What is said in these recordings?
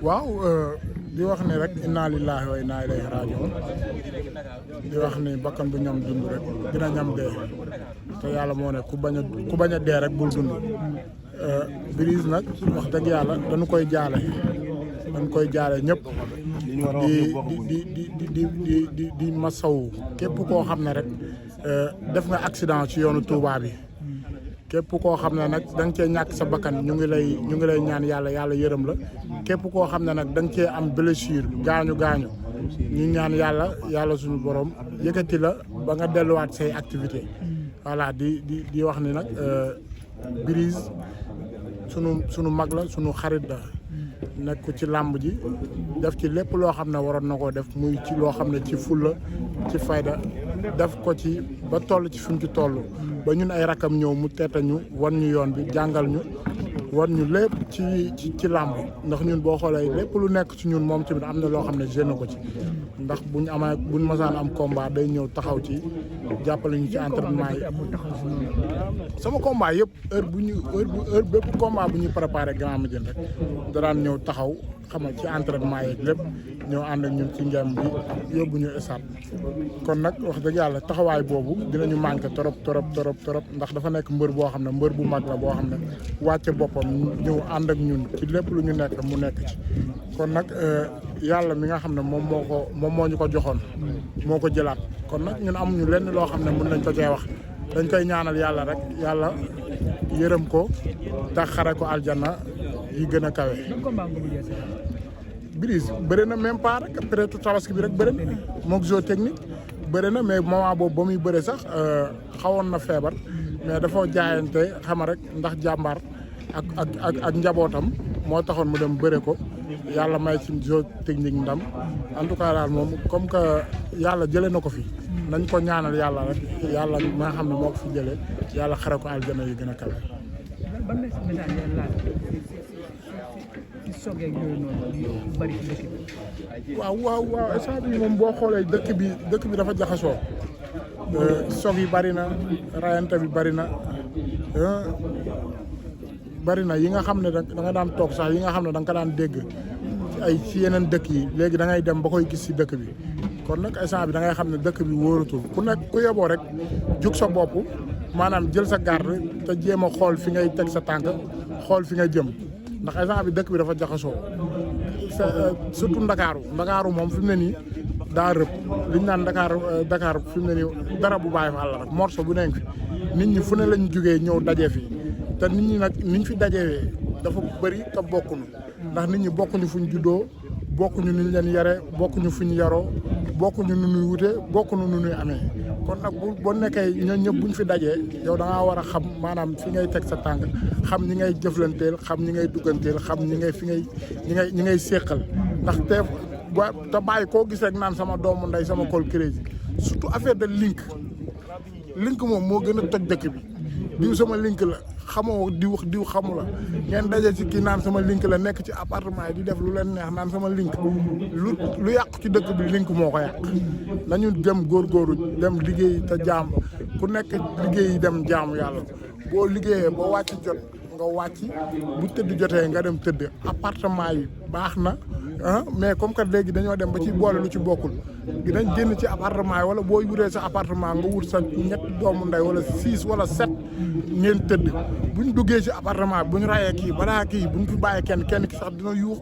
waaw di wax ni rek inna lillahi wa inna ilayhi raji'un di wax ni bakkan bu ñam dund rek dina ñam dee te yàlla moo ne ku bañ a dee rek bul dund. Brise nag wax dëgg yàlla dañu koy jaale ñëpp di masawu képp koo xam ne rek def nga accident ci yoonu Touba bi. képp koo xam ne nag da nga cee ñàkk sa bakkan ñu ngi lay ñaan yàlla yërëm la képp koo xam ne nag da nga cee am blessure gaañu ñu ñaan yàlla suñu borom yëkkati la ba nga delluwaat say activité voilà di wax ni nag Brise sunu mag la sunu xarit la nekk ci làmb ji def ci lépp loo xam ne waroon na koo def muy ci loo xam ne ci fulla ci fayda def ko ci ba toll ci fi mu ci toll ba ñun ay rakam ñëw mu teeta ñu wan ñu yoon bi jàngal ñu wan ñu lépp ci làmb ndax ñun boo xoolee lépp lu nekk ci ñun moom tamit am na loo xam ne génn ko ci ndax buñ masaan am combat day ñëw taxaw ci jàppale ñu ci entraînement yi sama combat yëpp heure bépp combat bu ñuy préparé Grand Médine rek da daan ñëw taxaw xamal ci entraînement yeeg lépp ñëw ànd ak ñun ci ngem bi yóbbu ñu esat kon nag wax dëgg yàlla taxawaay boobu dinañu manqué trop ndax dafa nekk mbër boo xam ne mbër bu mag la boo xam ne wàcce boppam ñëw ànd ak ñun ci lépp lu ñu nekk mu nekk ci kon nag yàlla mi nga xam ne moom moo ñu ko joxoon moo ko jëlaat kon nag ñun amuñu lenn loo xam ne mën nañ ko cee wax dañ koy ñaanal yàlla rek yàlla yërëm ko tax xare ko aljanna yi gën a kawe. Brise bëri na même pas rek peut-être tabaski bi rek bëri na moog zoo technique bëri na mais moment boobu ba muy bëri sax xawoon na feebar mais dafa jaayante xama rek ndax jàmbaar ak njabootam moo taxoon mu dem bëre ko yàlla may ci zoo technique ndam en tout cas daal moom comme que yàlla jëlee na ko fi nañ ko ñaanal yàlla rek yàlla ma nga xam ne moo ko fi jëlee yàlla xare ko aljana yi gën a kawe. waaw instant bi moom boo xoolee dëkk bi dafa jaxasoo soog yi bari na rayante bi bari na yi nga xam ne da nga daan toog sax yi nga xam ne da nga ko daan dégg ci yeneen dëkk yi léegi da ngay dem ba koy gis ci dëkk bi kon nag instant bi da ngay xam ne dëkk bi wóoratul ku yeboo rek jug sa bopp maanaam jël sa garde te jéem a xool fi ngay teg sa tànk xool fi nga jëm ndax instant bi dëkk bi dafa jaxasoo surtout Ndakaaru moom fi mu ne nii daa rëb liñ naan Dakar fi mu ne nii dara bu bàyyi fa àll rek morceau bu nekk fi nit ñi fu ne lañ jugee ñëw dajee fi te nit ñi nag niñ fi dajewee dafa bëri te bokkuñu ndax nit ñi bokkuñu fuñ juddoo bokkuñu ni ñu leen yare bokkuñu fuñ yaroo bokkuñu nu nuy wute bokkuñu nu nuy amee kon nag boo nekkee ñooñu ñëpp buñ fi dajee yow da ngaa war a xam maanaam fi ngay teg sa tànk xam ñi ngay jëflanteel xam ñi ngay dugganteel xam ñi ngay séqal ndax te bàyyi koo gis rek naan sama doomu ndey sama col crazy surtout affaire de link moom moo gën a toj dëkk bi diw sama link la xamoo diw xamu la ngeen daje ci kii naan sama link la nekk ci appartement yi di def lu leen neex naan sama link lu yàqu ci dëkk bi link moo ko yàq nañu dem góorgóorlu dem liggéey te jaam ku nekk liggéey dem jaamu yàlla boo liggéeyee boo wàcc jot nga wàcc bu tëdd jotee nga dem tëdd appartement yi baax na mais comme que léegi dañoo dem ba ci boole lu ci bokkul dinañ génn ci appartement yi wala boo wutee sa appartement nga wut sa ñetti doomu ndey wala 6 wala 7 ngeen tëdd buñ duggee ci appartement bi buñ rayee kii balaa kii buñ fi bàyyee kenn ki sax dina yuux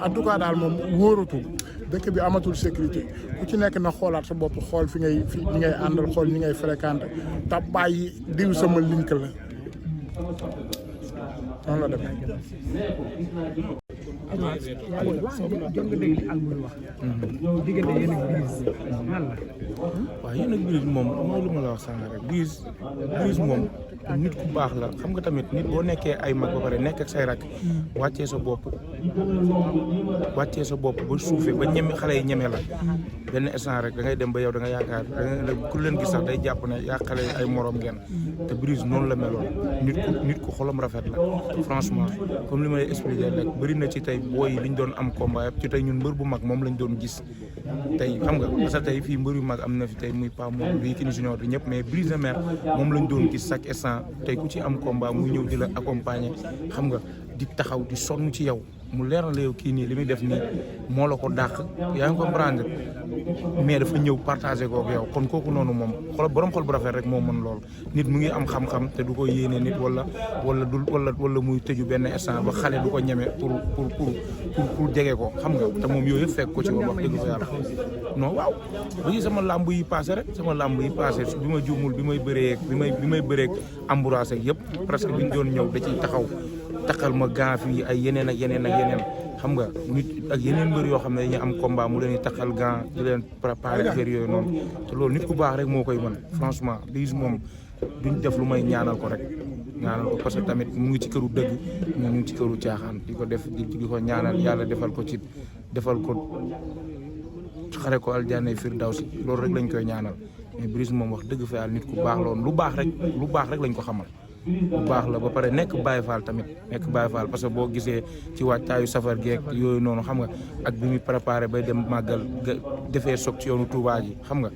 en tout cas daal moom wóoratul dëkk bi amatul sécurité ku ci nekk na xoolaat sa bopp xool fi ñi ngay àndal xool ñi ngay fréquenté te bàyyi diw sama link la noonu la demee. waaw yéen ak Brise moom mooy lu ma la wax sànq rek Brise moom nit ku baax la xam nga tamit nit boo nekkee ay mag ba pare nekk ak say rak wàccee sa bopp ba suufee ba ñeme xale yi ñeme la benn instant rek da ngay dem ba yow da nga yaakaar ku leen gis sax day jàpp ne yaa xale ay morom ngeen te Brise noonu la meloon nit ku xolam rafet la franchement comme li may expliqué rek bëri na ci tey booy yi liñ doon am combat yëpp ci tey ñun mbër bu mag moom lañ doon gis tey xam nga parce que tey fii mbër yu mag am na fi tey muy Pa moom bii ki ni junior di ñëpp mais Brise de Mer moom lañ doon gis chaque instant tey ku ci am combat muy ñëw di la accompagner xam nga di taxaw di sonn ci yow mu leer na la yow kii nii li muy def nii moo la ko dàq yaa ngi comprendre mais dafa ñëw partagé ko ak yow kon kooku noonu moom borom xol bu rafet rek moo mën lool nit mu ngi am xam-xam te du ko yéene nit wala muy tëju benn instant ba xale du ko ñeme pour jege ko xam nga te moom yooyu yëpp fekk ko ci wax dëgg fa yàlla non waaw ba ci sama làmb yi passé rek bi ma juumul bi may bëreeg embouragé yëpp presque bi ñu doon ñëw da ciy taxal ma gaaf yi ay yeneen ak yeneen xam nga nit ak yeneen mbër yoo xam ne dañuy am combat mu leen di taxal gant di leen préparer affaire yooyu noonu te loolu nit ku baax rek moo koy mën franchement Brise moom duñ def lu may ñaanal ko parce que tamit mu ngi ci këru dëgg ñu ngi ci këru caaxaan di ko def di ko ñaanal yàlla defal ko xare ko aljanna firdawsi loolu rek lañ koy ñaanal mais Brise moom wax dëgg fa yàlla nit ku baax loolu lu baax rek lañ ko xamal bu baax la ba pare nekk Baye Fall tamit parce que boo gisee ci waajtaayu safar geek yooyu noonu xam nga ak bi muy préparé bay dem màggal defee soog ci yoonu Touba ji xam nga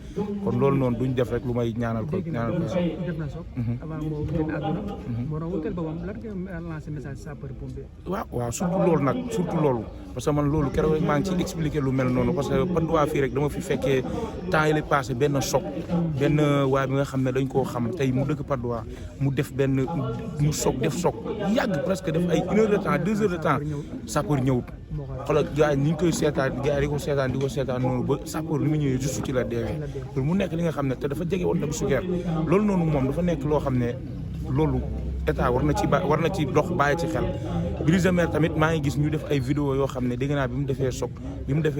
kon loolu noonu duñ def rek lu may ñaanal ko. def na soog avant moo génn àdduna. moo doon wutal boppam lan nga lancé message sapeur-pompier. waaw surtout loolu parce que man loolu keroog rek maa ngi ciy expliqué lu mel noonu parce que Padois fii rek dama fi fekkee temps yi la passé benn choc benn waay bi nga xam ne dañ koo xam tey mu dëkk Padois mu def mu soog def soog yàgg presque def ay 1 heure de temps 2 heures de temps sapeur ñëwut xoolal gars yi ni ñu koy seetaan gars yi di ko seetaan noonu ba sapeur ni mu ñëwee juste ci la deewee pour mu nekk li nga xam ne te dafa jege woon tam sugeer loolu noonu moom dafa nekk loo xam ne loolu état war na ci dox bàyyi ci xel Brise de Mer tamit maa ngi gis ñu def ay vidéo yoo xam ne dégg naa bi mu defee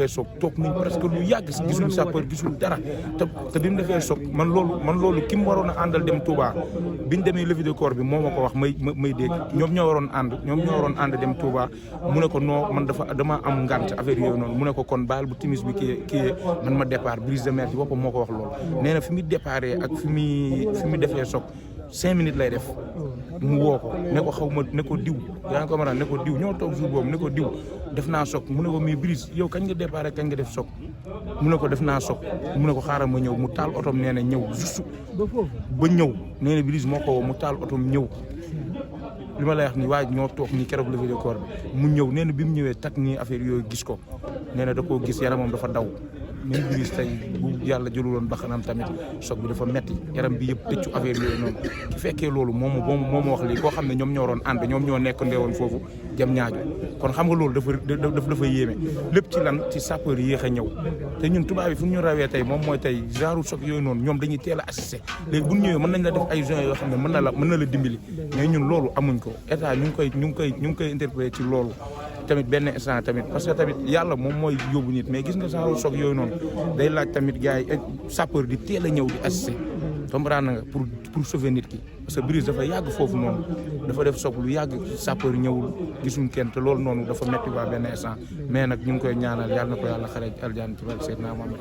soog toog nañ presque lu yàgg gisul sapeur gisul dara te bi mu defee soog man loolu ki mu waroon a àndal dem Touba biñ demee levée de corps bi moo ma ko wax may dégg ñoom ñoo waroon ànd dem Touba mu ne ko non man dama am ngant affaire yooyu noonu mu ne ko kon baal bu timis bi kii man ma départ Brise de Mer ci boppam moo ko wax loolu nee na fi muy déparé ak fi muy defee soog 5 minutes lay def mu woo ko ne ko diw yaa ngi ko mën a ne ko diw ñoo toog jour boobu ne ko diw def naa soog mu ne ko mais Brise yow kañ nga départ kañ nga def soog mu ne ko def naa soog mu ne ko xaaral ma ñëw mu taal otom nee na ñëw juste ba ñëw nee na Brise moo ko woo mu taal otom ñëw li ma lay wax ni waaj ñoo toog nii keroog levée de corps bi mu ñëw nee na bi mu ñëwee tak nii affaire yooyu gis ko nee na da koo gis yaramam dafa daw même Brise tey bu yàlla jëluloon baxanam tamit soog bi dafa metti yaram bi yëpp tëccu affaire yooyu noonu ki fekkee loolu moom ma wax lii koo xam ne ñoom ñoo waroon ànd ñoom ñoo nekk ndewoon foofu jëm ñaaju kon xam nga loolu dafa yéeme lépp ci lan ci sapeur yéex a ñëw te ñun tubaab yi fu ñu rawee tey moom mooy tey genre soog yooyu noonu ñoom dañuy teel a assister léegi bu ñu ñëwee mën nañ la def ay joints yoo xam ne mën na la dimbali mais ñun loolu amuñ ko état ñu ngi koy interpellé ci loolu tamit benn instant tamit parce que tamit yàlla moom mooy yóbbu nit mais gis nga genre soog yooyu noonu day laaj tamit gars yi sapeur di teel a ñëw di assister comprendre nga pour sauver nit ki parce que Brise dafa yàgg foofu noonu dafa def soog lu yàgg sapeur ñëwul gisuñ kenn te loolu noonu dafa metti waa benn instant mais nag ñu ngi koy ñaanal yàlla na ko yàlla xare aljana ci barke Seydina Muhammad